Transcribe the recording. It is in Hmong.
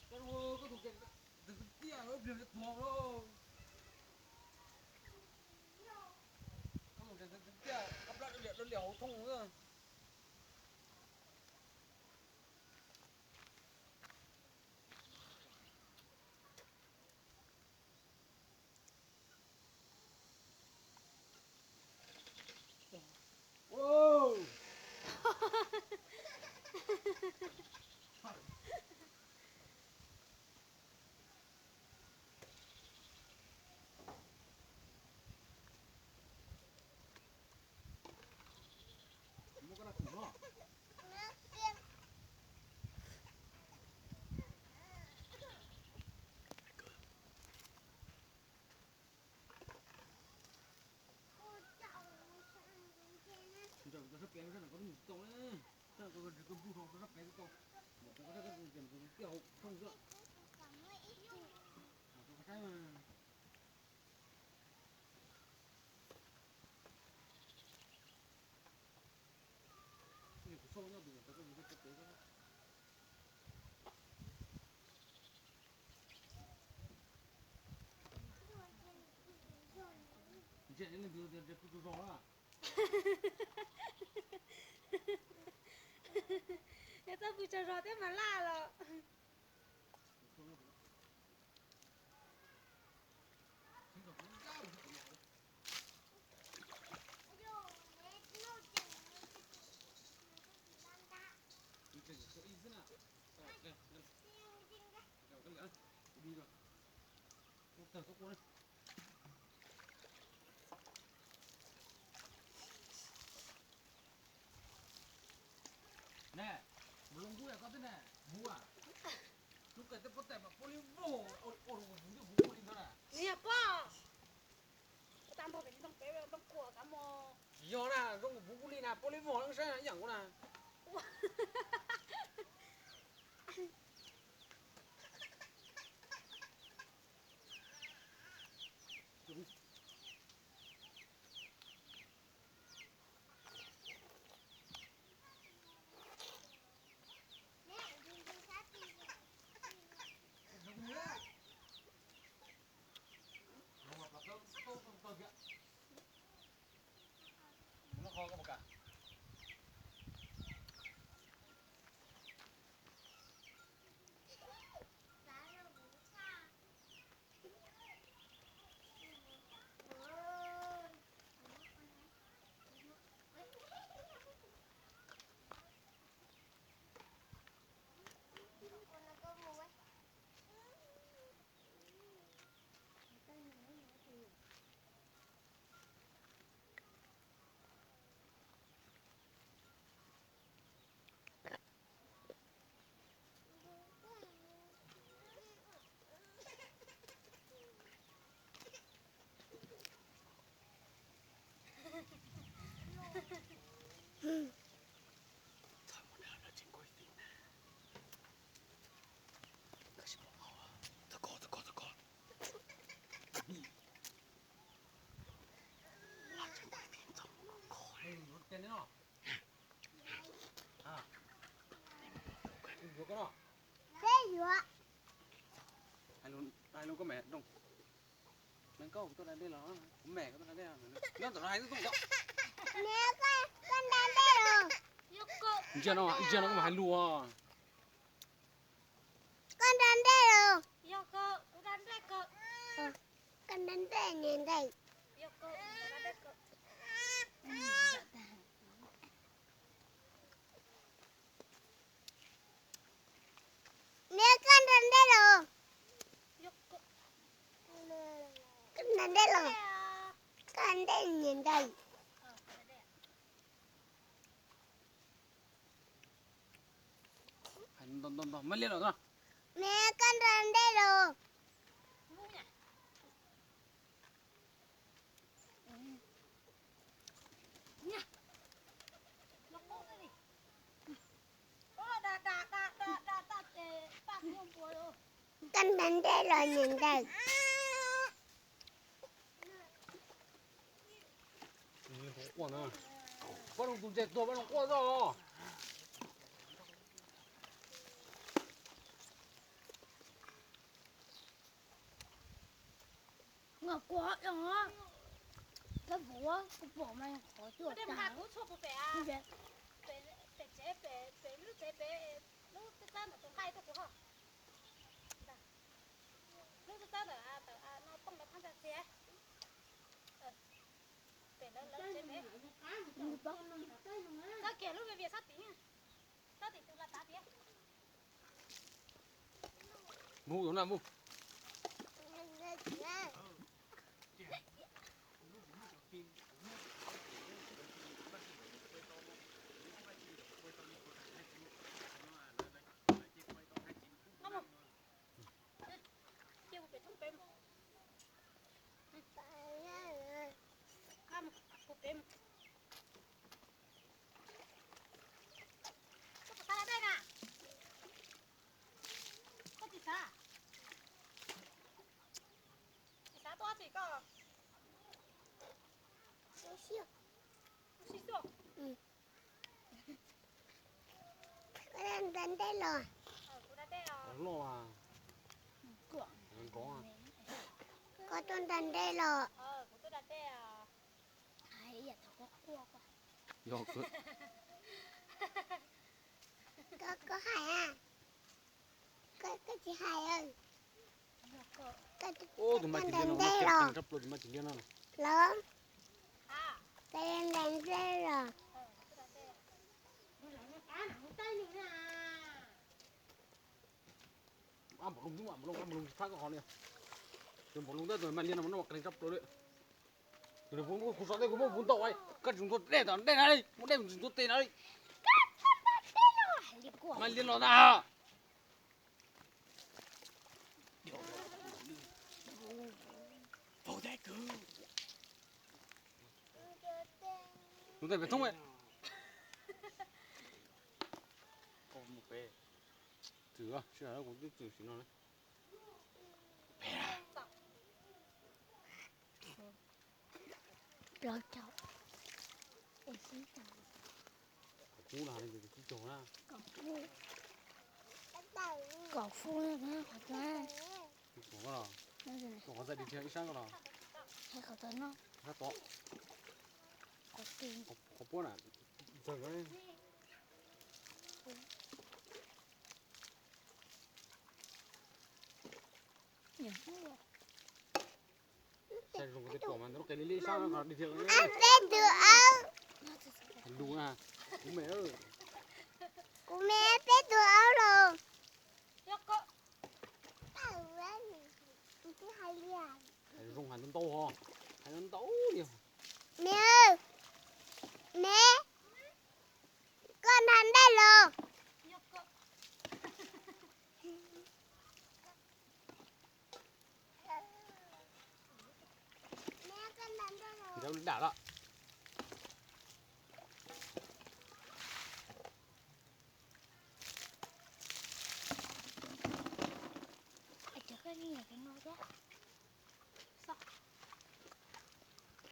Koj tus tiag, tus tiag, ib pliag tuag lauj. Koj tus tiag, koj plab liam hauv thooj. Ntawm koj sab pem zaj no koj twb mus tsis tau na. Sab no koj nrhiav koj npug rau sab pem twb tau. Ntawm koj sab koj tias mus tiaj hauv thooj xwb. Mas koj saib mas. Kuv xauj nyob tus ntawm koj mus tiaj pem xwb. Ntsia leej twg tias kuv tus zog na. Yog txoj pw tsaug zog thiab mas laj los. Ne, mus loo nkuj koj thiab ne, mus a. Lub kawm tej pob tw mas puab li vog, ua rau kuv tus kuv kuj li ntawd na. Nws yog pob. Tsis yog na, zoo kuv kuj li na, puab li vog leej saib ib yam nkaus na. Peb yuav. Hais lus koj mem, neeg koj tuaj da dej los, kuv mem koj tuaj da dej los, nyob ntawm no hais lus koj. Ntsia no, ntsia no koj mam hais lus. Koj da dej los? Koj da dej ne ntag. Ntej los, koj ntej niam ntawd. Ntau ntau ntau, maj liab los na. Niam, koj nrog ntej los. Koj nrog ntej los niam ntawd. Pab zoo tus ntses tuag, pab zoo quaj zoj. Kuv, kuv pom mas qhov cua tas. Lub txawb ntawm tus nqaij tuaj kuv ho. Lub txawb ntawm no poob lawv phab ntsa txiag. Pem lawv lawv tsev pem. Txawb kiag lub vias sab tid. Sab tim tus la tav tias. Mus tus na mus. Cia kuv pem thoob pem mus. Kuv pem mus. Koj puas xav da dej na? Koj tsis xav? Tsis xav tuaj tsis koj. Ua si xwb. Koj tuaj nrog ntej los. Koj tuaj nrog ntej los. Yog koj, koj hais a. Koj, koj tsis hais. Tus mas tsis liab no, tus mas tsis liab no. Los, koj nrog ntej los. Ab npaum loo, npaum loo, npaum loo tsis thab koj qhov li. Tus npaum loo tab tus mas liab no mas noj qee rab plaws li. Tus niag kuv so tej kuv muab kuv ntau, koj tsis ntxuav dej tom ntej na li, muab dej tsis ntxuav tes na li. Mas liab los na. Tus ntawd pem thoob. Txwm, sij hawm kuv twb txwm sim no na. Plaub caug. Kaum pub no, kaum pub na. Kaum pub na, qhov tod. Qhov tod, qhov tod no. Sab tod. Qhov puab na, ntxawg. Saib zoo tej pom mas ntawm lub qe li li sab no di thiab. Peb tus aub. Lus na, kuv me, kuv me peb tus aub los. Hais zoo hais ntau ntau ho, hais ntau ntau li. Me, me, koj nrog ntej los. Dam lawm. Cov koj nyiam tus no thiab.